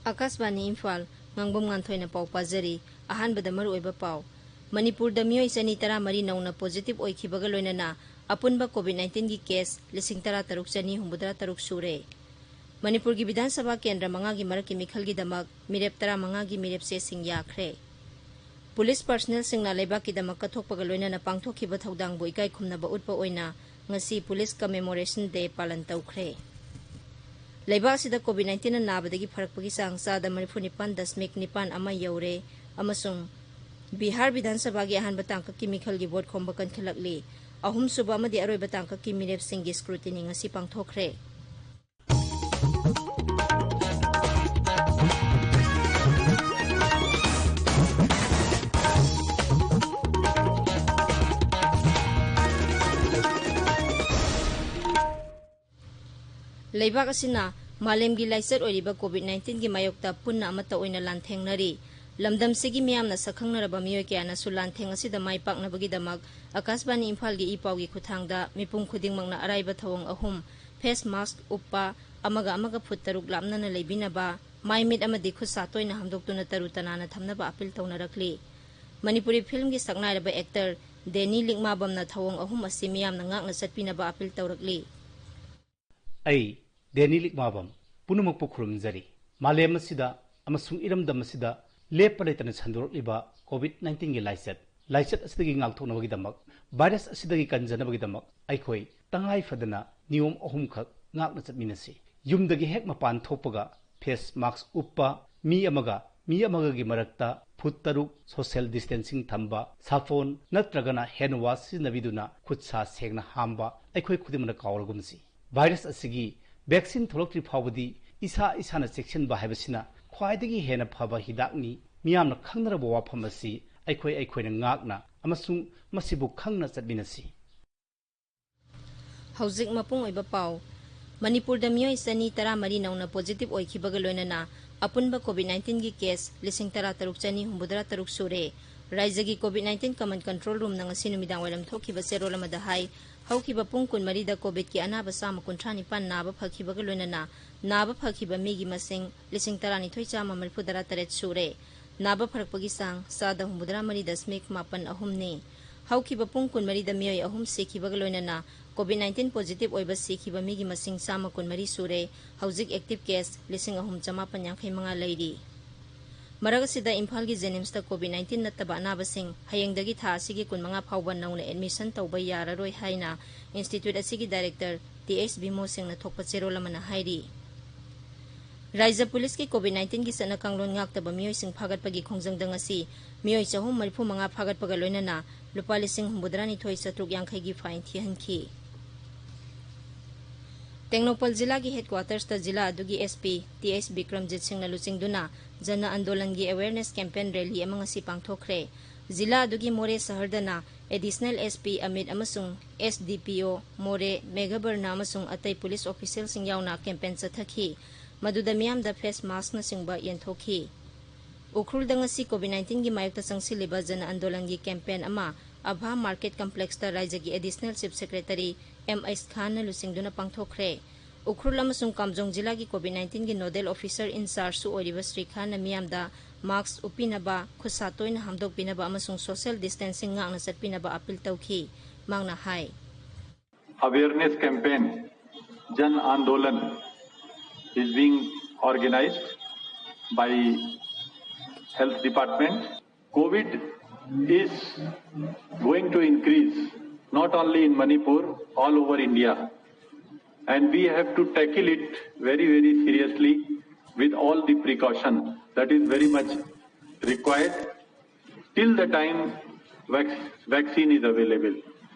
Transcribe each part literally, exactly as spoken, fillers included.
ꯑꯀꯥꯁꯕꯥꯅꯤ ꯏꯝꯐꯥꯜ, ꯉꯥꯡꯕꯝ ꯉꯥꯟꯊꯣꯏꯅ ꯄꯥꯎ ꯄꯥꯖꯔꯤ꯫ ꯑꯍꯥꯟꯕꯗ ꯃꯔꯨꯑꯣꯏꯕ ꯄꯥꯎ꯫ ꯃꯅꯤꯄꯨꯔꯗ ꯃꯤꯑꯣꯏ ꯆꯅꯤ ꯇꯔꯥꯃꯔꯤ ꯅꯧꯅ positive ꯑꯣꯏꯈꯤꯕꯒ ꯂꯣꯏꯅꯅ ꯑꯄꯨꯟꯕ COVID nineteenꯒꯤ case ꯂꯤꯁꯤꯡ ꯇꯔꯥ ꯇꯔꯨꯛ ꯆꯅꯤ ꯍꯨꯝꯐꯨꯇꯔꯥ ꯇꯔꯨꯛ ꯁꯨꯔꯦ꯫ ꯃꯅꯤꯄꯨꯔꯒꯤ ꯕꯤꯙꯥꯟ ꯁꯚꯥ ꯀꯦꯟꯗ꯭ꯔ ꯃꯉꯥꯒꯤ ꯃꯔꯛꯀꯤ ꯃꯤꯈꯜꯒꯤꯗꯃꯛ ꯃꯤꯔꯦꯞ ꯇꯔꯥꯃꯉꯥꯒꯤ ꯃꯤꯔꯦꯞ ꯆꯦꯁꯤꯡ ꯌꯥꯈ꯭ꯔꯦ꯫ ꯄꯨꯂꯤꯁ personnelꯁꯤꯡꯅ ꯂꯩꯕꯥꯛꯀꯤꯗꯃꯛ ꯀꯠꯊꯣꯛꯄꯒ ꯂꯣꯏꯅꯅ ꯄꯥꯡꯊꯣꯛꯈꯤꯕ ꯊꯧꯗꯥꯡꯕꯨ ꯏꯀꯥꯏ ꯈꯨꯝꯅꯕ ꯎꯠꯄ ꯑꯣꯏꯅ ꯉꯁꯤ Police Commemoration Day ꯄꯥꯂꯟ ꯇꯧꯈ꯭ꯔꯦ꯫ ꯂꯩꯕꯥꯛ ꯑꯁꯤꯗ COVID nineteenꯅ ꯅꯥꯕꯗꯒꯤ ꯐꯔꯛꯄꯒꯤ ꯆꯥꯡ ꯆꯥꯗ ꯃꯔꯤꯐꯨ ꯅꯤꯄꯥꯟ ꯗꯁꯃꯤꯛ ꯅꯤꯄꯥꯟ ꯑꯃ ꯌꯧꯔꯦ ꯑꯃꯁꯨꯡ ꯕꯤꯍꯥꯔ ꯕꯤꯙꯥꯟ ꯁꯚꯥꯒꯤ ꯑꯍꯥꯟꯕ ꯇꯥꯡꯀꯛꯀꯤ ꯃꯤꯈꯜꯒꯤ ꯚꯣꯠ ꯈꯣꯝꯕ ꯀꯟꯈꯠꯂꯛꯂꯤ꯫ ꯑꯍꯨꯝꯁꯨꯕ ꯑꯃꯗꯤ ꯑꯔꯣꯏꯕ ꯇꯥꯡꯀꯛꯀꯤ ꯃꯤꯔꯦꯞꯁꯤꯡꯒꯤ scrutiny ꯉꯁꯤ ꯄꯥꯡꯊꯣꯛꯈ꯭ꯔꯦ꯫ ꯂꯩꯕꯥꯛ ꯑꯁꯤꯅ ꯃꯥꯂꯦꯝꯒꯤ ꯂꯥꯏꯆꯠ ꯑꯣꯏꯔꯤꯕ COVID nineteenꯒꯤ ꯃꯥꯌꯣꯛꯇ ꯄꯨꯟꯅ ꯑꯃꯠꯇ ꯑꯣꯏꯅ ꯂꯥꯟꯊꯦꯡꯅꯔꯤ꯫ ꯂꯝꯗꯝꯁꯤꯒꯤ ꯃꯤꯌꯥꯝꯅ ꯁꯛꯈꯪꯅꯔꯕ ꯃꯤꯑꯣꯏ ꯀꯌꯥꯅꯁꯨ ꯂꯥꯟꯊꯦꯡ ꯑꯁꯤꯗ ꯃꯥꯏ ꯄꯥꯛꯅꯕꯒꯤꯗꯃꯛ ꯑꯀꯥꯁꯕꯥꯅꯤ ꯏꯝꯐꯥꯜꯒꯤ ꯏ ꯄꯥꯎꯒꯤ ꯈꯨꯠꯊꯥꯡꯗ ꯃꯤꯄꯨꯝ ꯈꯨꯗꯤꯡꯃꯛꯅ ꯑꯔꯥꯏꯕ ꯊꯧꯑꯣꯡ ꯑꯍꯨꯝ, face mask ꯎꯞꯄ, ꯑꯃꯒ ꯑꯃꯒ ꯐꯨꯠ ꯇꯔꯨꯛ ꯂꯥꯞꯅꯅ ꯂꯩꯕꯤꯅꯕ, ꯃꯥꯏ ꯃꯤꯠ ꯑꯃꯗꯤ ꯈꯨꯠ ꯁꯥ ꯇꯣꯏꯅ ꯍꯥꯝꯗꯣꯛꯇꯨꯅ ꯇꯔꯨ ꯇꯅꯥꯟꯅ ꯊꯝꯅꯕ appeal ꯇꯧꯅꯔꯛꯂꯤ꯫ ꯃꯅꯤꯄꯨꯔꯤ filmꯒꯤ ꯁꯛꯅꯥꯏꯔꯕ actor ꯗꯦꯅꯤ ꯂꯤꯛꯃꯥꯕꯝꯅ ꯊꯧꯑꯣꯡ ꯑꯍꯨꯝ ꯑꯁꯤ ꯃꯤꯌꯥꯝꯅ ꯉꯥꯛꯅ ꯆꯠꯄꯤꯅꯕ appeal ꯇꯧꯔꯛꯂꯤ꯫ ꯑꯩ, ꯗꯦꯅꯤ ꯂꯤꯛꯃꯥꯕꯝ, ꯄꯨꯝꯅꯃꯛꯄꯨ ꯈꯨꯔꯨꯝꯖꯔꯤ꯫ ꯃꯥꯂꯦꯝ ꯑꯁꯤꯗ ꯑꯃꯁꯨꯡ ꯏꯔꯝꯗꯝ ꯑꯁꯤꯗ ꯂꯦꯞꯄ ꯂꯩꯇꯅ ꯁꯟꯗꯣꯔꯛꯂꯤꯕ COVID nineteenꯒꯤ ꯂꯥꯏꯆꯠ, ꯂꯥꯏꯆꯠ ꯑꯁꯤꯗꯒꯤ ꯉꯥꯛꯊꯣꯛꯅꯕꯒꯤꯗꯃꯛ, virus ꯑꯁꯤꯗꯒꯤ ꯀꯟꯖꯅꯕꯒꯤꯗꯃꯛ ꯑꯩꯈꯣꯏ ꯇꯉꯥꯏ ꯐꯗꯅ ꯅꯤꯌꯣꯝ ꯑꯍꯨꯝꯈꯛ ꯉꯥꯛꯅ ꯆꯠꯃꯤꯟꯅꯁꯤ꯫ ꯌꯨꯝꯗꯒꯤ ꯍꯦꯛ ꯃꯄꯥꯟ ꯊꯣꯛꯄꯒ face mask ꯎꯞꯄ, ꯃꯤ ꯑꯃꯒ ꯃꯤ ꯑꯃꯒꯒꯤ ꯃꯔꯛꯇ ꯐꯨꯠ ꯇꯔꯨꯛ social distancing ꯊꯝꯕ, ꯁꯥꯄꯣꯟ ꯅꯠꯇ꯭ꯔꯒꯅ hand wash ꯁꯤꯖꯤꯟꯅꯕꯤꯗꯨꯅ ꯈꯨꯠ ꯁꯥ ꯁꯦꯡꯅ ꯍꯥꯝꯕ ꯑꯩꯈꯣꯏ ꯈꯨꯗꯤꯡꯃꯛꯅ ꯀꯥꯎꯔꯒꯨꯝꯁꯤ꯫ Virus ꯑꯁꯤꯒꯤ vaccine ꯊꯣꯛꯂꯛꯇ꯭ꯔꯤ ꯐꯥꯎꯕꯗꯤ ꯏꯁꯥ ꯏꯁꯥꯅ ꯆꯦꯛꯁꯤꯟꯕ ꯍꯥꯏꯕꯁꯤꯅ ꯈ꯭ꯋꯥꯏꯗꯒꯤ ꯍꯦꯟꯅ ꯐꯕ ꯍꯤꯗꯥꯛꯅꯤ꯫ ꯃꯤꯌꯥꯝꯅ ꯈꯪꯅꯔꯕ ꯋꯥꯐꯝ ꯑꯁꯤ ꯑꯩꯈꯣꯏ ꯑꯩꯈꯣꯏꯅ ꯉꯥꯛꯅ ꯑꯃꯁꯨꯡ ꯃꯁꯤꯕꯨ ꯈꯪꯅ ꯆꯠꯃꯤꯟꯅꯁꯤ꯫ ꯍꯧꯖꯤꯛ ꯃꯄꯨꯡ ꯑꯣꯏꯕ ꯄꯥꯎ꯫ ꯃꯅꯤꯄꯨꯔꯗ ꯃꯤꯑꯣꯏ ꯆꯅꯤ ꯇꯔꯥꯃꯔꯤ ꯅꯧꯅ positive ꯑꯣꯏꯈꯤꯕꯒ ꯂꯣꯏꯅꯅ ꯑꯄꯨꯟꯕ COVID nineteenꯒꯤ case ꯂꯤꯁꯤꯡ ꯇꯔꯥ ꯇꯔꯨꯛ ꯆꯅꯤ ꯍꯨꯝꯐꯨꯇꯔꯥ ꯇꯔꯨꯛ ꯁꯨꯔꯦ꯫ ꯔꯥꯏꯖ꯭ꯌꯒꯤ COVID nineteen command control roomꯅ ꯉꯁꯤ ꯅꯨꯃꯤꯗꯥꯡ ꯋꯥꯏꯔꯝ ꯊꯣꯛꯈꯤꯕ ꯆꯦꯔꯣꯜ ꯑꯃꯗ ꯍꯥꯏ, ꯍꯧꯈꯤꯕ ꯄꯨꯡ ꯀꯨꯟꯃꯔꯤꯗ ꯀꯣꯚꯤꯗꯀꯤ ꯑꯅꯥꯕ ꯆꯥꯝꯃ ꯀꯨꯟꯊ꯭ꯔꯥ ꯅꯤꯄꯥꯟ ꯅꯥꯕ ꯐꯈꯤꯕꯒ ꯂꯣꯏꯅꯅ ꯅꯥꯕ ꯐꯈꯤꯕ ꯃꯤꯒꯤ ꯃꯁꯤꯡ ꯂꯤꯁꯤꯡ ꯇꯔꯥꯅꯤꯊꯣꯏ ꯆꯥꯝꯃ ꯃꯔꯤꯐꯨ ꯇꯔꯥ ꯇꯔꯦꯠ ꯁꯨꯔꯦ꯫ ꯅꯥꯕ ꯐꯔꯛꯄꯒꯤ ꯆꯥꯡ ꯆꯥꯗ ꯍꯨꯝꯐꯨꯇꯔꯥ ꯃꯔꯤ ꯗꯁꯃꯤꯛ ꯃꯥꯄꯟ ꯑꯍꯨꯝꯅꯤ꯫ ꯍꯧꯈꯤꯕ ꯄꯨꯡ ꯀꯨꯟꯃꯔꯤꯗ ꯃꯤꯑꯣꯏ ꯑꯍꯨꯝ ꯁꯤꯈꯤꯕꯒ ꯂꯣꯏꯅꯅ ꯀꯣꯚꯤꯗ ꯅꯥꯏꯟꯇꯤꯟ ꯄꯣꯖꯤꯇꯤꯚ ꯑꯣꯏꯕ ꯁꯤꯈꯤꯕ ꯃꯤꯒꯤ ꯃꯁꯤꯡ ꯆꯥꯝꯃ ꯀꯨꯟꯃꯔꯤ ꯁꯨꯔꯦ꯫ ꯍꯧꯖꯤꯛ ꯑꯦꯛꯇꯤꯚ ꯀꯦꯁ ꯂꯤꯁꯤꯡ ꯑꯍꯨꯝ ꯆꯃꯥꯄꯟ ꯌꯥꯡꯈꯩ ꯃꯉꯥ ꯂꯩꯔꯤ꯫ ꯃꯔꯛ ꯑꯁꯤꯗ ꯏꯝꯐꯥꯜꯒꯤ ꯖꯦꯅꯤꯝꯁꯇ ꯀꯣꯚꯤꯗ ꯅꯥꯏꯟꯇꯤꯟ ꯅꯠꯇꯕ ꯑꯅꯥꯕꯁꯤꯡ ꯍꯌꯦꯡꯗꯒꯤ ꯊꯥ ꯑꯁꯤꯒꯤ ꯀꯨꯟꯃꯉꯥ ꯐꯥꯎꯕ ꯅꯧꯅ ꯑꯦꯗꯃꯤꯁꯟ ꯇꯧꯕ ꯌꯥꯔꯔꯣꯏ ꯍꯥꯏꯅ ꯏꯟꯁꯇꯤꯇ꯭ꯌꯨꯠ ꯑꯁꯤꯒꯤ ꯗꯥꯏꯔꯦꯛꯇꯔ ꯇꯤ ꯑꯩꯆ ꯕꯤꯃꯣ ꯁꯤꯡꯅ ꯊꯣꯛꯄ ꯆꯦꯔꯣꯜ ꯑꯃꯅ ꯍꯥꯏꯔꯤ꯫ ꯔꯥꯏꯖ꯭ꯌ ꯄꯨꯂꯤꯁꯀꯤ ꯀꯣꯚꯤꯗ ꯅꯥꯏꯟꯇꯤꯟꯒꯤ ꯆꯠꯅ ꯀꯥꯡꯂꯣꯟ ꯉꯥꯛꯇꯕ ꯃꯤꯑꯣꯏꯁꯤꯡ ꯐꯥꯒꯠꯄꯒꯤ ꯈꯣꯡꯖꯪꯗ ꯉꯁꯤ ꯃꯤꯑꯣꯏ ꯆꯍꯨꯝ ꯃꯔꯤꯐꯨ ꯃꯉꯥ ꯐꯥꯒꯠꯄꯒ ꯂꯣꯏꯅꯅ ꯂꯨꯄꯥ ꯂꯤꯁꯤꯡ ꯍꯨꯝꯐꯨꯇꯔꯥ ꯅꯤꯊꯣꯏ ꯆꯥꯇ꯭ꯔꯨꯛ ꯌꯥꯡꯈꯩꯒꯤ ꯐꯥꯏꯟ ꯊꯤꯍꯟꯈꯤ꯫ ꯇꯦꯡꯅꯧꯄꯜ ꯖꯤꯂꯥꯒꯤ ꯍꯦꯗꯀ꯭ꯋꯥꯇꯔꯁꯇ ꯖꯤꯂꯥ ꯑꯗꯨꯒꯤ S P T H Bikramjit ꯁꯤꯡꯅ ꯂꯨꯆꯤꯡꯗꯨꯅ ꯖꯅ ꯑꯟꯗꯣꯂꯟꯒꯤ ꯑꯦꯋꯦꯔꯅꯦꯁ ꯀꯦꯝꯄꯦꯟ ꯔꯦꯂꯤ ꯑꯃ ꯉꯁꯤ ꯄꯥꯡꯊꯣꯛꯈ꯭ꯔꯦ꯫ ꯖꯤꯂꯥ ꯑꯗꯨꯒꯤ ꯃꯣꯔꯦ ꯁꯍꯔꯗꯅ ꯑꯦꯗꯤꯁꯅꯦꯜ ꯑꯦꯁ ꯄꯤ ꯑꯃꯤꯠ ꯑꯃꯁꯨꯡ ꯑꯦꯁ ꯗꯤ ꯄꯤ ꯑꯣ ꯃꯣꯔꯦ, ꯃꯦꯘꯕꯔꯅ ꯑꯃꯁꯨꯡ ꯑꯇꯩ ꯄꯨꯂꯤꯁ ꯑꯣꯐꯤꯁꯤꯌꯦꯜꯁꯤꯡ ꯌꯥꯎꯅ ꯀꯦꯝꯄꯦꯟ ꯆꯠꯊꯈꯤ꯫ ꯃꯗꯨꯗ ꯃꯤꯌꯥꯝꯗ ꯐꯦꯁ ꯃꯥꯁꯛꯅꯆꯤꯡꯕ ꯌꯦꯟꯊꯣꯛꯈꯤ꯫ ꯎꯈ꯭ꯔꯨꯜꯗ ꯉꯁꯤ ꯀꯣꯚꯤꯗ ꯅꯥꯏꯟꯇꯤꯟꯒꯤ ꯃꯥꯌꯣꯛꯇ ꯆꯪꯁꯤꯜꯂꯤꯕ ꯖꯅ ꯑꯟꯗꯣꯂꯟꯒꯤ ꯀꯦꯝꯄꯦꯟ ꯑꯃ ꯑꯚꯥ ꯃꯥꯔꯀꯦꯠ ꯀꯝꯄ꯭ꯂꯦꯛꯁꯇ ꯔꯥꯏꯖ꯭ꯌꯒꯤ ꯑꯦꯗꯤꯁꯅꯦꯜ ꯆꯤꯐ ꯁꯦꯀ꯭ꯔꯦꯇꯔꯤ ꯑꯦꯝ ꯑꯩꯁ ꯈꯥꯟꯅ ꯂꯨꯆꯤꯡꯗꯨꯅ ꯄꯥꯡꯊꯣꯛꯈ꯭ꯔꯦ꯫ ꯎꯈ꯭ꯔꯨꯜ ꯑꯃꯁꯨꯡ ꯀꯥꯝꯖꯣꯡ ꯖꯤꯂꯥꯒꯤ ꯀꯣꯚꯤꯗ ꯅꯥꯏꯟꯇꯤꯟꯒꯤ ꯅꯣꯗꯦꯜ ꯑꯣꯐꯤꯁꯔ ꯏꯟ ꯆꯥꯔꯖꯁꯨ ꯑꯣꯏꯔꯤꯕ ꯁ꯭ꯔꯤ ꯈꯥꯟꯅ ꯃꯤꯌꯥꯝꯗ ꯃꯥꯁꯛ ꯎꯞꯄꯤꯅꯕ, ꯈꯨꯠꯁꯥ ꯇꯣꯏꯅ ꯍꯥꯝꯗꯣꯛꯄꯤꯅꯕ ꯑꯃꯁꯨꯡ ꯁꯣꯁꯤꯌꯦꯜ ꯗꯤꯁꯇꯦꯟꯁꯤꯡ ꯉꯥꯛꯅ ꯆꯠꯄꯤꯅꯕ ꯑꯄꯤꯜ ꯇꯧꯈꯤ꯫ ꯃꯍꯥꯛꯅ ꯍꯥꯏ, Awareness campaign Jan Andolan is being organized by Health Department. COVID is going to increase not only in Manipur, all over India. And we have to tackle it very, very seriously with all the precaution that is very much required till the time vac- vaccine is available.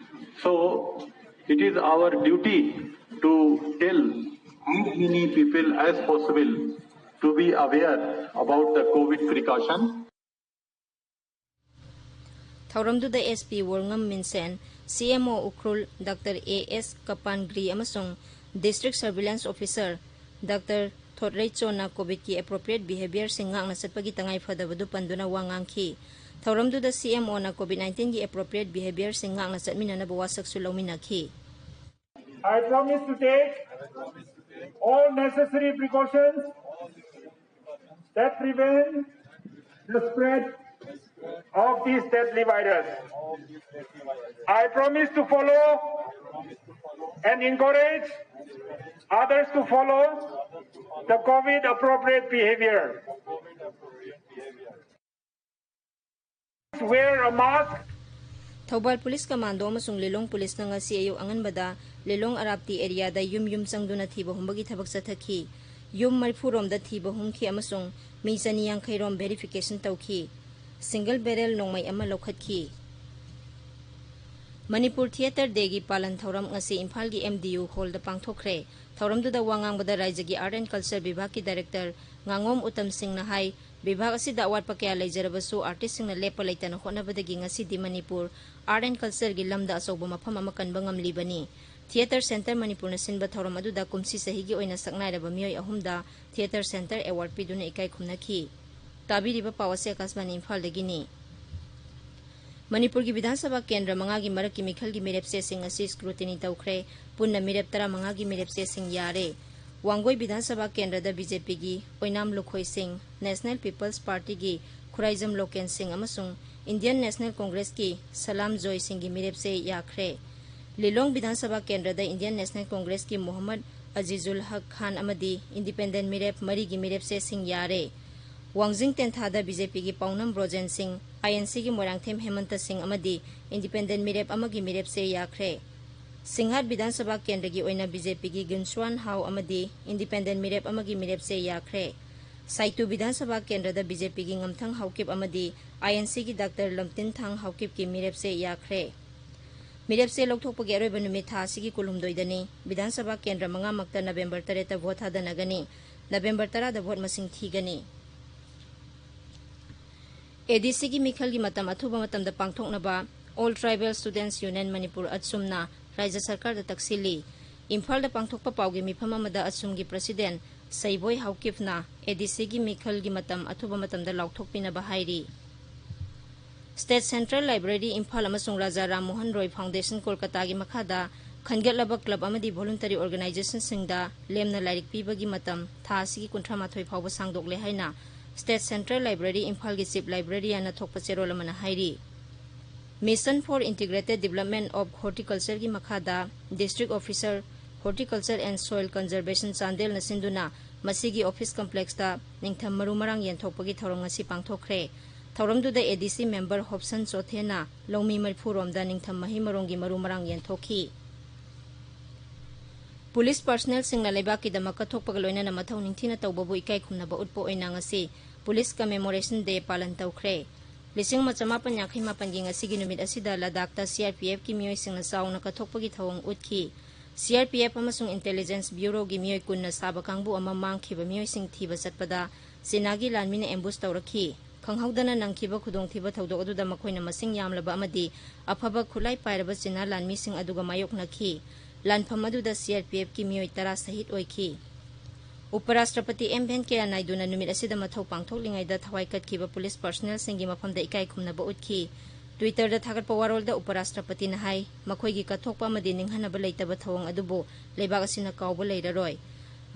So it is our duty to tell as many people as possible to be aware about the COVID precaution. ꯊꯧꯔꯝꯗꯨꯗ S P ꯋꯣꯔꯉꯝ ꯃꯤꯟꯁꯦꯟ, ꯁꯤ M O Ukhrul doctor ꯑꯦ S Kapangri ꯑꯃꯁꯨꯡ district surveillance officer doctor ꯊꯣꯠꯔꯩꯆꯣꯅ ꯀꯣꯚꯤꯗꯀꯤ appropriate ꯕꯤꯍꯦꯕꯤꯌꯔꯁꯤꯡ ꯉꯥꯛꯅ ꯆꯠꯄꯒꯤ ꯇꯉꯥꯏꯐꯗꯕꯗꯨ ꯄꯟꯗꯨꯅ ꯋꯥ ꯉꯥꯡꯈꯤ꯫ ꯊꯧꯔꯝꯗꯨꯗ ꯁꯤ ꯑꯦꯝ ꯑꯣꯅ ꯀꯣꯚꯤꯗ ꯅꯥꯏꯟꯇꯤꯟꯒꯤ ꯑꯦꯄ꯭ꯔꯣꯄ꯭ꯔꯤꯌꯦꯠ ꯕꯤꯍꯦꯕꯤꯌꯔꯁꯤꯡ ꯉꯥꯛꯅ ꯆꯠꯃꯤꯟꯅꯅꯕ ꯋꯥꯁꯛꯁꯨ ꯂꯧꯃꯤꯟꯅꯈꯤ꯫ I promise to take all necessary precautions that prevent the spread of this deadly virus. I promise to follow and encourage others to follow the COVID appropriate behavior. Wear a mask. Thoubal police commando ꯑꯃꯁꯨꯡ ꯂꯤꯂꯣꯡ ꯄꯨꯂꯤꯁꯅ ꯉꯁꯤ ꯑꯌꯨꯛ ꯑꯉꯟꯕꯗ ꯂꯤꯂꯣꯡ ꯑꯔꯥꯞꯇꯤ ꯑꯦꯔꯤꯌꯥꯗ ꯌꯨꯝ ꯌꯨꯝ ꯆꯪꯗꯨꯅ ꯊꯤꯕ ꯍꯨꯝꯕꯒꯤ ꯊꯕꯛ ꯆꯠꯊꯈꯤ꯫ ꯌꯨꯝ ꯃꯔꯤꯐꯨ ꯔꯣꯝꯗ ꯊꯤꯕ ꯍꯨꯝꯈꯤ ꯑꯃꯁꯨꯡ ꯃꯤ ꯆꯅꯤ ꯌꯥꯡꯈꯩ ꯔꯣꯝ ꯚꯦꯔꯤꯐꯤꯀꯦꯁꯟ ꯇꯧꯈꯤ꯫ ꯁꯤꯡꯒꯜ ꯕꯦꯔꯦꯜ ꯅꯣꯡꯃꯩ ꯑꯃ ꯂꯧꯈꯠꯈꯤ꯫ ꯃꯅꯤꯄꯨꯔ ꯊꯤꯌꯦꯇꯔ ꯗꯦꯒꯤ ꯄꯥꯂꯟ ꯊꯧꯔꯝ ꯉꯁꯤ ꯏꯝꯐꯥꯜꯒꯤ ꯑꯦꯝ ꯗꯤ ꯌꯨ ꯍꯣꯜꯗ ꯄꯥꯡꯊꯣꯛꯈ꯭ꯔꯦ꯫ ꯊꯧꯔꯝꯗꯨꯗ ꯋꯥ ꯉꯥꯡꯕꯗ ꯔꯥꯏꯖꯒꯤ art and culture ꯕꯤꯚꯥꯒꯀꯤ director ꯉꯥꯉꯣꯝ Uttam ꯁꯤꯡꯅ ꯍꯥꯏ, ꯕꯤꯚꯥꯒ ꯑꯁꯤꯗ ꯑꯋꯥꯠꯄ ꯀꯌꯥ ꯂꯩꯖꯔꯕꯁꯨ ꯑꯥꯔꯇꯤꯁꯁꯤꯡꯅ ꯂꯦꯞꯄ ꯂꯩꯇꯅ ꯍꯣꯠꯅꯕꯗꯒꯤ ꯉꯁꯤꯗꯤ ꯃꯅꯤꯄꯨꯔ ꯑꯥꯔꯠ ꯑꯦꯟ ꯀꯜꯆꯔꯒꯤ ꯂꯝꯗ ꯑꯆꯧꯕ ꯃꯐꯝ ꯑꯃ ꯀꯟꯕ ꯉꯝꯂꯤꯕꯅꯤ꯫ ꯊꯤꯌꯦꯇꯔ ꯁꯦꯟꯇꯔ ꯃꯅꯤꯄꯨꯔꯅ ꯁꯤꯟꯕ ꯊꯧꯔꯝ ꯑꯗꯨꯗ ꯀꯨꯝꯁꯤ ꯆꯍꯤꯒꯤ ꯑꯣꯏꯅ ꯁꯛꯅꯥꯏꯔꯕ ꯃꯤꯑꯣꯏ ꯑꯍꯨꯝꯗ ꯊꯤꯌꯦꯇꯔ ꯁꯦꯟꯇꯔ ꯑꯦꯋꯥꯔꯗ ꯄꯤꯗꯨꯅ ꯏꯀꯥꯏ ꯈꯨꯝꯅꯈꯤ꯫ ꯇꯥꯕꯤꯔꯤꯕ ꯄꯥꯎ ꯑꯁꯤ ꯑꯀꯥꯁꯕꯥꯅꯤ ꯏꯝꯐꯥꯜꯗꯒꯤꯅꯤ꯫ ꯃꯅꯤꯄꯨꯔꯒꯤ ꯕꯤꯙꯥꯟ ꯁꯚꯥ ꯀꯦꯟꯗ꯭ꯔ ꯃꯉꯥꯒꯤ ꯃꯔꯛꯀꯤ ꯃꯤꯈꯜꯒꯤ ꯃꯤꯔꯦꯞꯆꯦꯁꯤꯡ ꯑꯁꯤ ꯁ꯭ꯀ꯭ꯔꯨꯇꯤꯅꯤ ꯇꯧꯈ꯭ꯔꯦ꯫ ꯄꯨꯟꯅ ꯃꯤꯔꯦꯞ ꯇꯔꯥꯃꯉꯥꯒꯤ ꯃꯤꯔꯦꯞꯆꯦꯁꯤꯡ ꯌꯥꯔꯦ꯫ ꯋꯥꯡꯒꯣꯏ ꯕꯤꯙꯥꯟ ꯁꯚꯥ ꯀꯦꯟꯗ꯭ꯔꯗ ꯕꯤ ꯖꯦ ꯄꯤꯒꯤ ꯑꯣꯏꯅꯥꯝ ꯂꯨꯈꯣꯏ ꯁꯤꯡ, ꯅꯦꯁꯅꯦꯜ ꯄꯤꯄꯜꯁ ꯄꯥꯔꯇꯤꯒꯤ ꯈꯨꯔꯥꯏꯖꯝ ꯂꯣꯀꯦꯟ ꯁꯤꯡ ꯑꯃꯁꯨꯡ ꯏꯟꯗꯤꯌꯟ ꯅꯦꯁꯅꯦꯜ ꯀꯣꯡꯒ꯭ꯔꯦꯁꯀꯤ ꯁꯂꯥꯝ ꯖꯣꯏ ꯁꯤꯡꯒꯤ ꯃꯤꯔꯦꯞꯆꯦ ꯌꯥꯈ꯭ꯔꯦ꯫ ꯂꯤꯂꯣꯡ ꯕꯤꯙꯥꯟ ꯁꯚꯥ ꯀꯦꯟꯗ꯭ꯔꯗ ꯏꯟꯗꯤꯌꯟ ꯅꯦꯁꯅꯦꯜ ꯀꯣꯡꯒ꯭ꯔꯦꯁꯀꯤ ꯃꯣꯍꯝꯃꯗ ꯑꯖꯤꯖꯨꯜ ꯍꯛ ꯈꯥꯟ ꯑꯃꯗꯤ ꯏꯟꯗꯤꯄꯦꯟꯗꯦꯟ ꯃꯤꯔꯦꯞ ꯃꯔꯤꯒꯤ ꯃꯤꯔꯦꯞꯆꯦꯁꯤꯡ ꯌꯥꯔꯦ꯫ ꯋꯥꯡꯖꯤꯡ ꯇꯦꯟꯊꯥꯗ ꯕꯤ ꯖꯦ ꯄꯤꯒꯤ ꯄꯥꯎꯅꯝ ꯕ꯭ꯔꯣꯖꯦꯟ ꯁꯤꯡ, ꯑꯥꯏ ꯑꯦꯟ ꯁꯤꯒꯤ ꯃꯣꯏꯔꯥꯡꯊꯦꯝ ꯍꯦꯃꯟꯇ ꯁꯤꯡ ꯑꯃꯗꯤ ꯏꯟꯗꯤꯄꯦꯟꯗꯦꯟ ꯃꯤꯔꯦꯞ ꯑꯃꯒꯤ ꯃꯤꯔꯦꯞꯆꯦ ꯌꯥꯈ꯭ꯔꯦ꯫ ꯁꯤꯡꯍꯥꯠ ꯕꯤꯙꯥꯟ ꯁꯚꯥ ꯀꯦꯟꯗ꯭ꯔꯒꯤ ꯑꯣꯏꯅ ꯕꯤ ꯖꯦ ꯄꯤꯒꯤ ꯒꯤꯟꯁ꯭ꯋꯥꯟ ꯍꯥꯎ ꯑꯃꯗꯤ ꯏꯟꯗꯤꯄꯦꯟꯗꯦꯟ ꯃꯤꯔꯦꯞ ꯑꯃꯒꯤ ꯃꯤꯔꯦꯞꯆꯦ ꯌꯥꯈ꯭ꯔꯦ꯫ ꯁꯥꯏꯇꯨ ꯕꯤꯙꯥꯟ ꯁꯚꯥ ꯀꯦꯟꯗ꯭ꯔꯗ ꯕꯤ ꯖꯦ ꯄꯤꯒꯤ ꯉꯝꯊꯪ ꯍꯥꯎꯀꯤꯞ ꯑꯃꯗꯤ ꯑꯥꯏ ꯑꯦꯟ ꯁꯤꯒꯤ ꯗꯥꯛꯇꯔ ꯂꯝꯇꯤꯟ ꯊꯥꯡ ꯍꯥꯎꯀꯤꯞꯀꯤ ꯃꯤꯔꯦꯞꯆꯦ ꯌꯥꯈ꯭ꯔꯦ꯫ ꯃꯤꯔꯦꯞꯆꯦ ꯂꯧꯊꯣꯛꯄꯒꯤ ꯑꯔꯣꯏꯕ ꯅꯨꯃꯤꯠ ꯊꯥ ꯑꯁꯤꯒꯤ ꯀꯨꯟꯍꯨꯝꯗꯣꯏꯗꯅꯤ꯫ ꯕꯤꯙꯥꯟ ꯁꯚꯥ ꯀꯦꯟꯗ꯭ꯔ ꯃꯉꯥꯃꯛꯇ ꯅꯕꯦꯝꯕꯔ ꯇꯔꯦꯠꯇ ꯚꯣꯠ ꯊꯥꯗꯅꯒꯅꯤ꯫ ꯅꯕꯦꯝꯕꯔ ꯇꯔꯥꯗ ꯚꯣꯠ ꯃꯁꯤꯡ ꯊꯤꯒꯅꯤ꯫ ꯑꯦ ꯗꯤ ꯁꯤꯒꯤ ꯃꯤꯈꯜꯒꯤ ꯃꯇꯝ ꯑꯊꯨꯕ ꯃꯇꯝꯗ ꯄꯥꯡꯊꯣꯛꯅꯕ All Tribal Students Union Manipur, ꯑꯠꯁꯨꯝꯅ ꯔꯥꯏꯖ꯭ꯌ ꯁꯔꯀꯥꯔꯗ ꯇꯛꯁꯤꯜꯂꯤ꯫ ꯏꯝꯐꯥꯜꯗ ꯄꯥꯡꯊꯣꯛꯄ ꯄꯥꯎꯒꯤ ꯃꯤꯐꯝ ꯑꯃꯗ ꯑꯠꯁꯨꯝꯒꯤ ꯄ꯭ꯔꯁꯤꯗꯦꯟ ꯁꯩꯕꯣꯏ ꯍꯥꯎꯀꯤꯞꯅ ꯑꯦ ꯗꯤ ꯁꯤꯒꯤ ꯃꯤꯈꯜꯒꯤ ꯃꯇꯝ ꯑꯊꯨꯕ ꯃꯇꯝꯗ ꯂꯥꯎꯊꯣꯛꯄꯤꯅꯕ ꯍꯥꯏꯔꯤ꯫ State Central Library ꯏꯝꯐꯥꯜ ꯑꯃꯁꯨꯡ ꯔꯥꯖꯥ ꯔꯥꯝ ꯃꯣꯍꯟ ꯔꯣꯏ ꯐꯥꯎꯟꯗꯦꯁꯟ ꯀꯣꯜꯀꯇꯥꯒꯤ ꯃꯈꯥꯗ ꯈꯟꯒꯠꯂꯕ ꯀ꯭ꯂꯕ ꯑꯃꯗꯤ ꯚꯣꯂꯨꯟꯇꯔꯤ ꯑꯣꯔꯒꯅꯥꯏꯖꯦꯁꯟꯁꯤꯡꯗ ꯂꯦꯝꯅ ꯂꯥꯏꯔꯤꯛ ꯄꯤꯕꯒꯤ ꯃꯇꯝ ꯊꯥ ꯑꯁꯤꯒꯤ ꯀꯨꯟꯊ꯭ꯔꯥ ꯃꯥꯊꯣꯏ ꯐꯥꯎꯕ ꯁꯥꯡꯗꯣꯛꯂꯦ ꯍꯥꯏꯅ State Central Library ꯏꯝꯐꯥꯜꯒꯤ Chief Librarianꯅ ꯊꯣꯛꯄ ꯆꯦꯔꯣꯜ ꯑꯃꯅ ꯍꯥꯏꯔꯤ꯫ Mission for Integrated Development of Horticultureꯒꯤ ꯃꯈꯥꯗ District Officer, Horticulture and Soil Conservation ꯆꯥꯟꯗꯦꯜꯅ ꯁꯤꯟꯗꯨꯅ ꯃꯁꯤꯒꯤ office complexꯇ ꯅꯤꯡꯊꯝ ꯃꯔꯨ ꯃꯔꯥꯡ ꯌꯦꯟꯊꯣꯛꯄꯒꯤ ꯊꯧꯔꯝ ꯉꯁꯤ ꯄꯥꯡꯊꯣꯛꯈ꯭ꯔꯦ꯫ ꯊꯧꯔꯝꯗꯨꯗ A D C member ꯍꯣꯞꯁꯟ ꯆꯣꯊꯦꯅ ꯂꯧꯃꯤ ꯃꯔꯤꯐꯨ ꯔꯣꯝꯗ ꯅꯤꯡꯊꯝ ꯃꯍꯩ ꯃꯔꯣꯡꯒꯤ ꯃꯔꯨ ꯃꯔꯥꯡ ꯌꯦꯟꯊꯣꯛꯈꯤ꯫ ꯄꯨꯂꯤꯁ ꯄꯔꯁꯅꯦꯜꯁꯤꯡꯅ ꯂꯩꯕꯥꯛꯀꯤꯗꯃꯛ ꯀꯠꯊꯣꯛꯄꯒ ꯂꯣꯏꯅꯅ ꯃꯊꯧ ꯅꯤꯡꯊꯤꯅ ꯇꯧꯕꯕꯨ ꯏꯀꯥꯏ ꯈꯨꯝꯅꯕ ꯎꯠꯄ ꯑꯣꯏꯅ ꯉꯁꯤ Police Commemoration Day ꯄꯥꯂꯟ ꯇꯧꯈ꯭ꯔꯦ꯫ ꯂꯤꯁꯤꯡ ꯑꯃ ꯆꯃꯥꯄꯟ ꯌꯥꯡꯈꯩ ꯃꯥꯄꯟꯒꯤ ꯉꯁꯤꯒꯤ ꯅꯨꯃꯤꯠ ꯑꯁꯤꯗ ꯂꯗꯥꯈꯇ C R P Fꯀꯤ ꯃꯤꯑꯣꯏꯁꯤꯡꯅ ꯆꯥꯎꯅ ꯀꯠꯊꯣꯛꯄꯒꯤ ꯊꯧꯑꯣꯡ ꯎꯠꯈꯤ꯫ C R P F ꯑꯃꯁꯨꯡ Intelligence Bureauꯒꯤ ꯃꯤꯑꯣꯏ ꯀꯨꯟꯅ ꯁꯥꯕ ꯀꯥꯡꯕꯨ ꯑꯃ ꯃꯥꯡꯈꯤꯕ ꯃꯤꯑꯣꯏꯁꯤꯡ ꯊꯤꯕ ꯆꯠꯄꯗ ꯆꯤꯅꯥꯒꯤ ꯂꯥꯟꯃꯤꯅ ambush ꯇꯧꯔꯛꯈꯤ꯫ ꯈꯪꯍꯧꯗꯅ ꯅꯪꯈꯤꯕ ꯈꯨꯗꯣꯡꯊꯤꯕ ꯊꯧꯗꯣꯛ ꯑꯗꯨꯗ ꯃꯈꯣꯏꯅ ꯃꯁꯤꯡ ꯌꯥꯝꯂꯕ ꯑꯃꯗꯤ ꯑꯐꯕ ꯈꯨꯠꯂꯥꯏ ꯄꯥꯏꯔꯕ ꯆꯤꯅꯥ ꯂꯥꯟꯃꯤꯁꯤꯡ ꯑꯗꯨꯒ ꯃꯥꯌꯣꯛꯅꯈꯤ꯫ ꯂꯥꯟꯐꯝ ꯑꯗꯨꯗ C R P Fꯀꯤ ꯃꯤꯑꯣꯏ ꯇꯔꯥ ꯁꯍꯤꯗ ꯑꯣꯏꯈꯤ꯫ ꯎꯄꯔꯥꯁꯇ꯭ꯔꯄꯇꯤ ꯑꯦꯝ ꯚꯦꯟꯀꯌꯥ ꯅꯥꯏꯗꯨꯅ ꯅꯨꯃꯤꯠ ꯑꯁꯤꯗ ꯃꯊꯧ ꯄꯥꯡꯊꯣꯛꯂꯤꯉꯩꯗ ꯊꯋꯥꯏ ꯀꯠꯈꯤꯕ ꯄꯨꯂꯤꯁ ꯄꯔꯁꯅꯦꯜꯁꯤꯡꯒꯤ ꯃꯐꯝꯗ ꯏꯀꯥꯏ ꯈꯨꯝꯅꯕ ꯎꯠꯈꯤ꯫ Twitterꯗ ꯊꯥꯒꯠꯄ ꯋꯥꯔꯣꯜꯗ ꯎꯄꯔꯥꯁꯇ꯭ꯔꯄꯇꯤꯅ ꯍꯥꯏ, ꯃꯈꯣꯏꯒꯤ ꯀꯠꯊꯣꯛꯄ ꯑꯃꯗꯤ ꯅꯤꯡꯍꯟꯅꯕ ꯂꯩꯇꯕ ꯊꯧꯑꯣꯡ ꯑꯗꯨꯕꯨ ꯂꯩꯕꯥꯛ ꯑꯁꯤꯅ ꯀꯥꯎꯕ ꯂꯩꯔꯔꯣꯏ꯫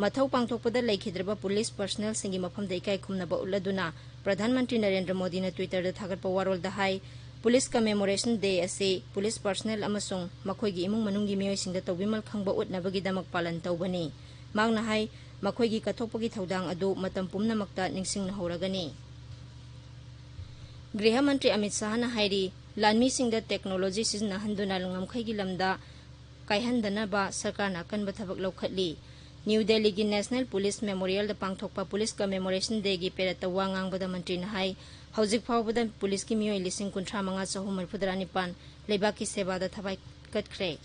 ꯃꯊꯧ ꯄꯥꯡꯊꯣꯛꯄꯗ ꯂꯩꯈꯤꯗ꯭ꯔꯕ ꯄꯨꯂꯤꯁ ꯄꯔꯁꯅꯦꯜꯁꯤꯡꯒꯤ ꯃꯐꯝꯗ ꯏꯀꯥꯏ ꯈꯨꯝꯅꯕ ꯎꯠꯂꯗꯨꯅ ꯄ꯭ꯔꯙꯥꯟ ꯃꯟꯇ꯭ꯔꯤ ꯅꯔꯦꯟꯗ꯭ꯔ ꯃꯣꯗꯤꯅ Twitterꯗ ꯊꯥꯒꯠꯄ ꯋꯥꯔꯣꯜꯗ ꯍꯥꯏ, Police Commemoration Day ꯑꯁꯤ ꯄꯨꯂꯤꯁ ꯄꯔꯁꯅꯦꯜ ꯑꯃꯁꯨꯡ ꯃꯈꯣꯏꯒꯤ ꯏꯃꯨꯡ ꯃꯅꯨꯡꯒꯤ ꯃꯤꯑꯣꯏꯁꯤꯡꯗ ꯇꯧꯕꯤꯃꯜ ꯈꯪꯕ ꯎꯠꯅꯕꯒꯤꯗꯃꯛ ꯄꯥꯂꯟ ꯇꯧꯕꯅꯤ꯫ ꯃꯍꯥꯛꯅ ꯍꯥꯏ, ꯃꯈꯣꯏꯒꯤ ꯀꯠꯊꯣꯛꯄꯒꯤ ꯊꯧꯗꯥꯡ ꯑꯗꯨ ꯃꯇꯝ ꯄꯨꯝꯅꯃꯛꯇ ꯅꯤꯡꯁꯤꯡꯅꯍꯧꯔꯒꯅꯤ꯫ ꯒ꯭ꯔꯤꯍ ꯃꯟꯇ꯭ꯔꯤ ꯑꯃꯤꯠ ꯁꯥꯍꯅ ꯍꯥꯏꯔꯤ, ꯂꯥꯟꯃꯤꯁꯤꯡꯗ technology ꯁꯤꯖꯤꯟꯅꯍꯟꯗꯨꯅ ꯉꯝꯈꯩꯒꯤ ꯂꯝꯗ ꯀꯥꯏꯍꯟꯗꯅꯕ ꯁꯔꯀꯥꯔꯅ ꯑꯀꯟꯕ ꯊꯕꯛ ꯂꯧꯈꯠꯂꯤ꯫ ꯅ꯭ꯌꯨ ꯗꯦꯜꯂꯤꯒꯤ National Police Memorialꯗ ꯄꯥꯡꯊꯣꯛꯄ Police Commemoration Dayꯒꯤ ꯄꯦꯔꯦꯗꯇ ꯋꯥ ꯉꯥꯡꯕꯗ ꯃꯟꯇ꯭ꯔꯤꯅ ꯍꯥꯏ, ꯍꯧꯖꯤꯛ ꯐꯥꯎꯕꯗ ꯄꯨꯂꯤꯁꯀꯤ ꯃꯤꯑꯣꯏ ꯂꯤꯁꯤꯡ ꯀꯨꯟꯊ꯭ꯔꯥ ꯃꯉꯥ ꯆꯍꯨꯝ ꯃꯔꯤꯐꯨ ꯇꯔꯥ ꯅꯤꯄꯥꯟ ꯂꯩꯕꯥꯛꯀꯤ ꯁꯦꯕꯥꯗ ꯊꯋꯥꯏ ꯀꯠꯈ꯭ꯔꯦ꯫